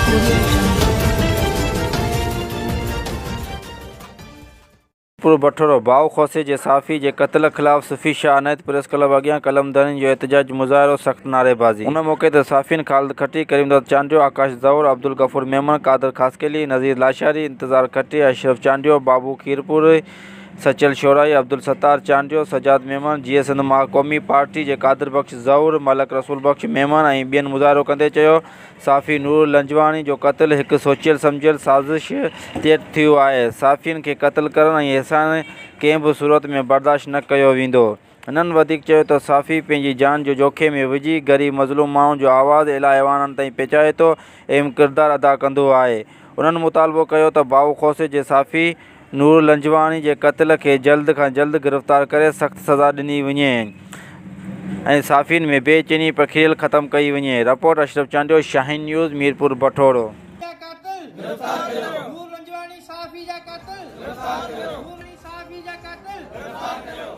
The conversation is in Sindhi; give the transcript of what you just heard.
پور بٺورو، ڀائو کوسي جي صحافي جي قتل خلاف صوفي شاهه عنايت پريس ڪلب اڳيان قلم ڌڻين جو احتجاجي مظاهرو، سخت نعريبازي. ان موقعي تي صحافين خالد کٽي، ڪريم داد چانڊيو، آڪاش زئور، عبدالغفور ميمڻ، قادر خاصخيلي، نذير لاشاري، انتظار کٽي، اشرف چانڊيو، بابو خيرپوري، سچل شورائي، عبدالستار چانڊيو، سجاد ميمڻ، جيئي سنڌ مها قومي پارٽي جي قادر بخش زئور، ملڪ رسول بخش ميمڻ ۽ ٻين مظاهرو ڪندي چيو صحافي نور لنجواڻي جو قتل هڪ سوچيل سمجهيل سازش تحت ٿيو آهي، صحافين کي قتل ڪرڻ ۽ هيسائڻ ڪنهن به صورت ۾ برداشت نه ڪيو ويندو. هنن وڌيڪ چيو ته صحافي پنهنجي جان جو جوکي ۾ وجهي غريب مظلوم ماڻهن جو آواز اعليٰ ايوانن تائين پهچائي ٿو اهم ڪردار ادا ڪندو آهي. انهن مطالبو ڪيو ته ڀائو کوسي جي صحافي نور لنجواڻي جي قتل کي جلد کان جلد گرفتار ڪري سخت سزا ڏني وڃي ۽ صحافين ۾ بي چيني پکڙيل ختم ڪئي وڃي. Report, Ashraf Chandio, Shaheen news, Mirpur Bathoro. جا قاتل گرفتار ڪريو نور لنجواڻي صحافي جا قاتل گرفتار ڪريو نور صحافي جا قاتل گرفتار ڪريو.